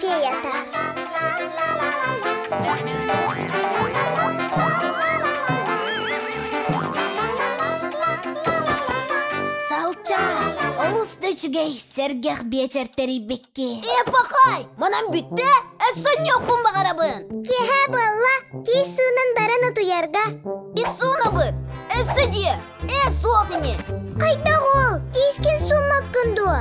феята. Салча, олус да үчүгэй, сэргэх биэчэр тэрийбикки. Ээ, пахай, манан бүттэ, өссөнньүөхпүн баҕарабын. Киэһэ буолла, тиис суунан баран утуйарга. Тиис суунабыт, өссө диэ, ээ суох ини. Хайдах ол, тиискин сууммаккын дуо?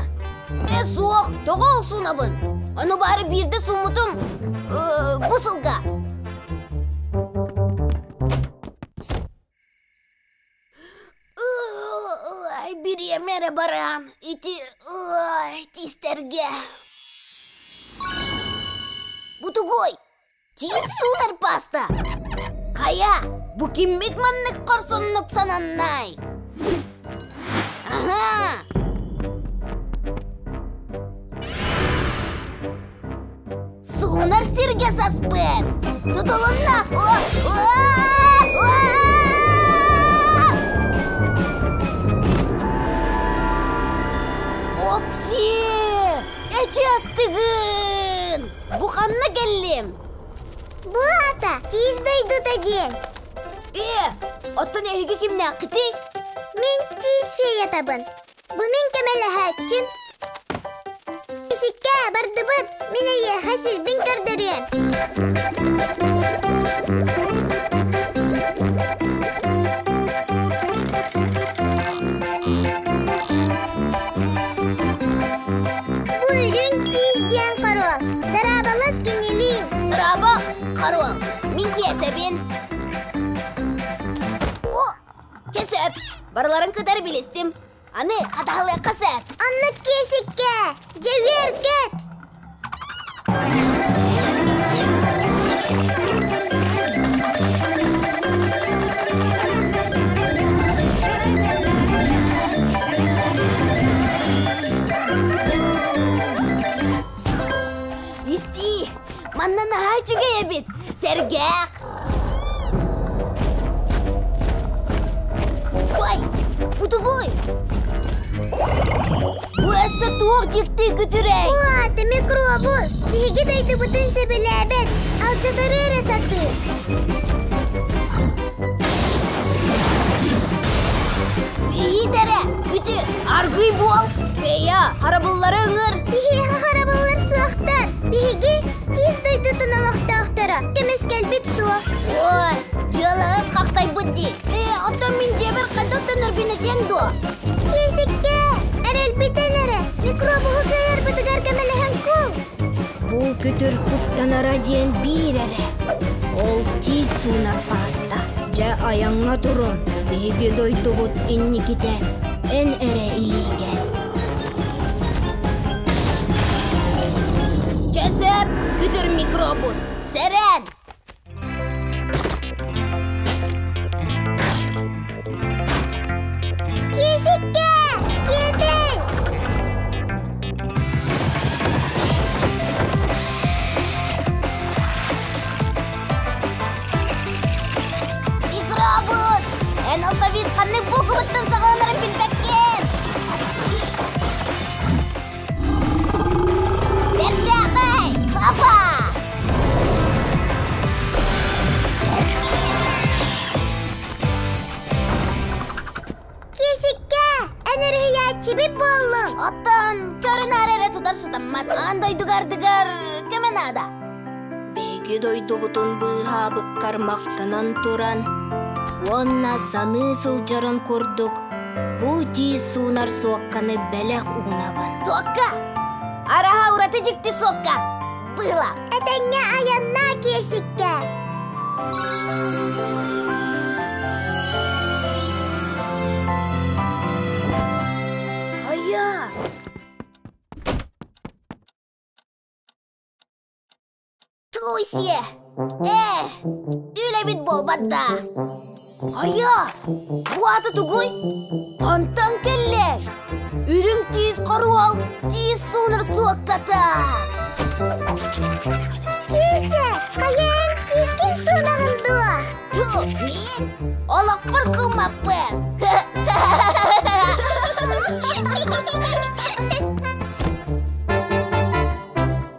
Ээ суох, тоҕо ол суунабын? Ону баары биирдэ сууммутум, бу сылга. Бириэмэ эрэ баран, ити тиистэргэ. Бу тугуй? Тиис суунар паста. Хайа, бу киммит маннык хорсуннук сананнай? Аһаа! Суунар сиргэ саспыт! Тутулунна! Окси! Эчи астыгын! Бу ханна кэллим? Бу аата тиис дойдута диэн. Ээ, оттон эһиги кимнээххитий? Мин тиис феятабын. Бу мин көмөлөһөөччүм. Исиккэ бардыбыт, мин эйиэхэ сирбин көрдөрүөм. Бу үрүҥ тиис диэн хоруол. Дорооболос кинилиин. Дорообо, хоруол. Мин Киэсэбин. О, Чэ сөп, барыларын кытары билистим. Аны хатаһылыахха сөп. Оннук киэсиккэ, дьэ үөргөт! Истии, манна наһаа үчүгэй эбит. Сэргээх. Ой, утугуй! Бу өссө туох дьикти күтүрэй? Уа, микробус! Биһиги дойдубутун сөбүлээбэт, алдьатары эрэ сатыыр. Иһит эрэ, күтүр, аргый буол! Фея, харабыллары ыҥыр! Биһиэхэ харабыллар суохтар. Биһиги тиис дойдутун олохтоохторо, көмүскэлбит суох. Ой, дьыалаҕыт хахтайбыт дии. Ээ, оттон мин дьиэбэр хайдах төннөрбүн этиэҥ дуо? Киэсиккэ, эрэлбитин эрэ, микробуһу кыайарбытыгар көмөлөһөн кул. Бу күтүр куттанара диэн биир эрэ. Ол тиис суунар пааста. Дьэ айаҥҥа турун, биһиги дойдубут инникитэ эн эрэ илиигэр. Чэ сөп, күтүр микробус, сэрэн! Киэсиккэ! Киэтэй! Микробус! Эн алфавит ханнык буукубуттан саҕаланарын билбэккин! Бэртээхэй! Папа! Киэсиккэ! Эн өрүһүйээччибит буоллуҥ! Оттон көрүнээр эрэ тутар сатаммат. Аан дойдуга ардыгар көмө наада. Биһиги дойдубутун быыһаабыккар махтанан туран уонна саныы сылдьарын курдук бу тиис суунар суокканы бэлэх уунабын. Суокка! Араһа ураты дьикти суокка! Быһылаах! Этэҥҥэ айаннаа Киэсиккэ! Хайа! Туй-сиэ! Ээ, үлэбит буолбат да. Хайа, бу аата тугуй? Хантан кэллэҥ? Үрүҥ тиис хоруол, тиис суунар суокката. Киисэ, хайаан тиискин суунаҕын дуо? Ту, мин олохпор сууммаппын.